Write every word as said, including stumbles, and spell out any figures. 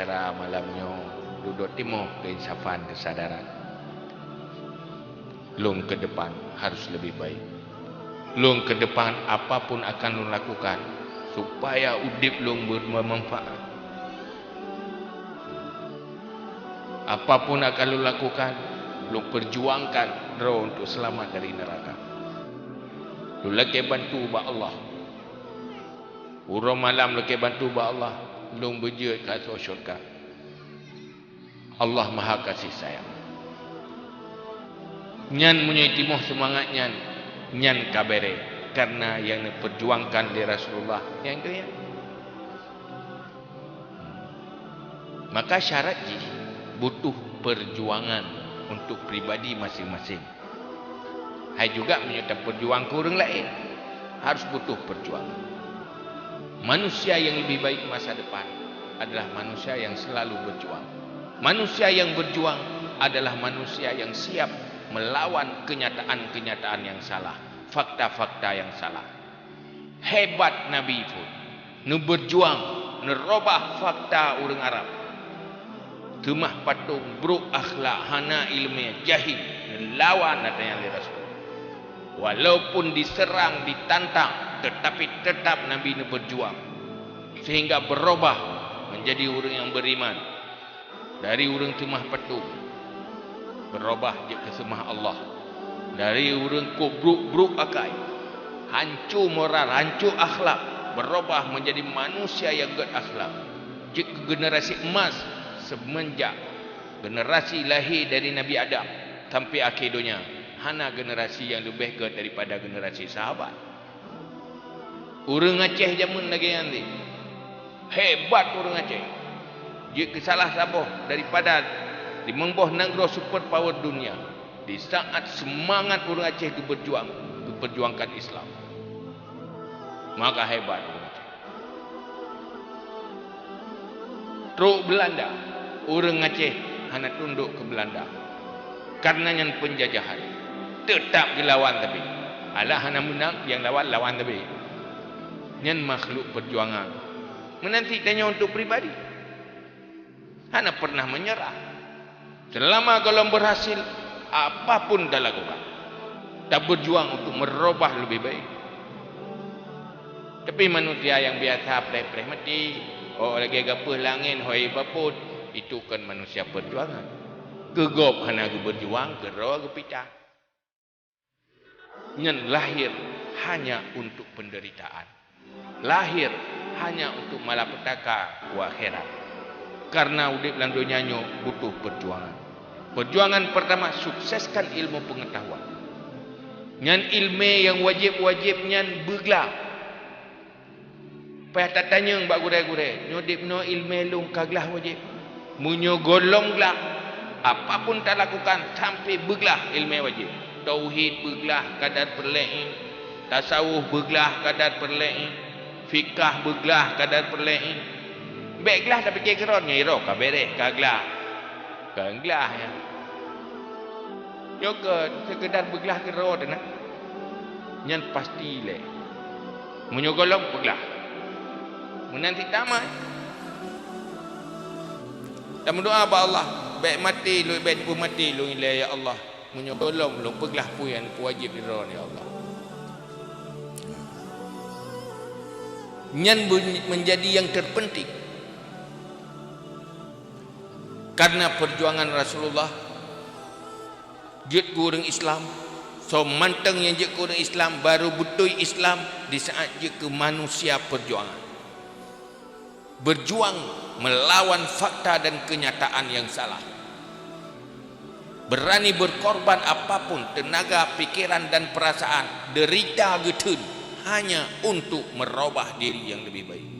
Malam nyoe dudoe timoh keuinsafan keusadaran. Lôn keudepan harus leubeh baik. Lôn keudepan apapun akan lôn lakukan supaya udeb lôn ber-, bermanfaat. Apapun akan lôn lakukan, lôn perjuangkan droe untuk selamat dari neraka. Lôn lakée bantu bak Allah. Uroe malam lakée bantu bak Allah, lôn beujeuet keu asoe syeuruga. Allah Maha Kasih Sayang. Nyan meunyoe timoh seumangat nyan, nyan ka bereh, karena nyang neupeurjuangkan lé Rasulullah nyang keu nyan. Maka syarat jih butuh perjuangan untuk pribadi masing-masing. Hai juga meunyoe tapeujuang keu ureuëng laén, harus butuh perjuangan. Manusia yang lebih baik masa depan adalah manusia yang selalu berjuang. Manusia yang berjuang adalah manusia yang siap melawan kenyataan-kenyataan yang salah, fakta-fakta yang salah. Hebat Nabi phon, neubeurjuang, neurobah fakta ureuëng Arab. Teumah patong, brok akhlak, hana iéleumé, jahé, neulawan ata nyan lé Rasul. Walaupun diserang, ditantang, tetapi tetap Nabi neubeurjuang, sehingga beurobah menjadi ureuëng nyang beriman. Dari ureuëng teumah patong, beurobah jeuet keu seumah Allah. Dari ureuëng kok brok-brok akai, hanco moral, hanco akhlak, beurobah menjadi manusia nyang gét akhlak. Jeuet keu generasi emas, semenjak generasi lahé dari Nabi Adam sampai akhé donya, hana generasi nyang leubeh gét daripada generasi sahabat. Ureuëng Aceh jameun lagée nyan lé. Hebat ureuëng Aceh. Jeuet keu salah saboh daripada limong boh nanggroe super power dunia di saat seumangat ureuëng Aceh geubeurjuang, geupeurjuangkan Islam. Maka hebat ureuëng Aceh. Trok Beulanda, ureuëng Aceh hana tundok keu Beulanda. Karena nyan penjajahan, teutap geulawan tapi. Alah hana meunang, nyang lawan, lawan tapi. Nyan makhluk perjuangan. Meunanti tanyoe untuk pribadi. Hana pernah menyerah. Selama gohlom berhasil, apapun talakukan, tabeurjuang untuk meurobah leubeh baik. Tapi manusia nyang biasa preh-preh maté, oh lagée gapeuh langét hôi bapot, itu kon manusia perjuangan. Keu gob hana geubeurjuang, keu droe geupitah. Nyan lahir hanya untuk penderitaan. Lahir hanya untuk malapetaka u akhirat. Karena udeb lam donya nyoe butuh perjuangan. Perjuangan pertama, sukseskan ilmu pengetahuan. Nyan iéleumé nyang wajéb-wajéb nyan beuglah. Payah tatanyong bak gurée-gurée, "Nyoe dibnoe iéleumé lôn ka glah wajéb?" Meunyoe gohlom glah, apapun talakukan sampai beuglah iéleumé wajéb. Tauhid beuglah kadar peureulée, tasawuf beuglah kadar peureulée, fikah beuglah kadar peureulée. Bék glah tapike keudroe nyoe, "Iro ka bereh, ka glah." Ka glah nyan. Nyoe keu seukeudar beuglah keudroe teuh na. Nyan pasti lé. Meunyoe gohlom peuglah. Meunan cit tamai. Tameudoa bak Allah, "Bék maté lôn, bék teupeu maté lôn ilée, ya Allah. Meunyoe gohlom lôn peuglah peue nyang neupeuwajéb di droe, ya Allah." Nyan beu-, menjadi yang terpenting. Karena perjuangan Rasulullah jeuet keu ureuëng Islam, soe mantong nyang jeuet keu ureuëng Islam baru beutôi Islam di saat jeuet keu manusia perjuangan. Berjuang melawan fakta dan kenyataan yang salah. Berani berkorban apapun tenaga, pikiran dan perasaan, derita geutheun hanya untuk merubah diri yang lebih baik.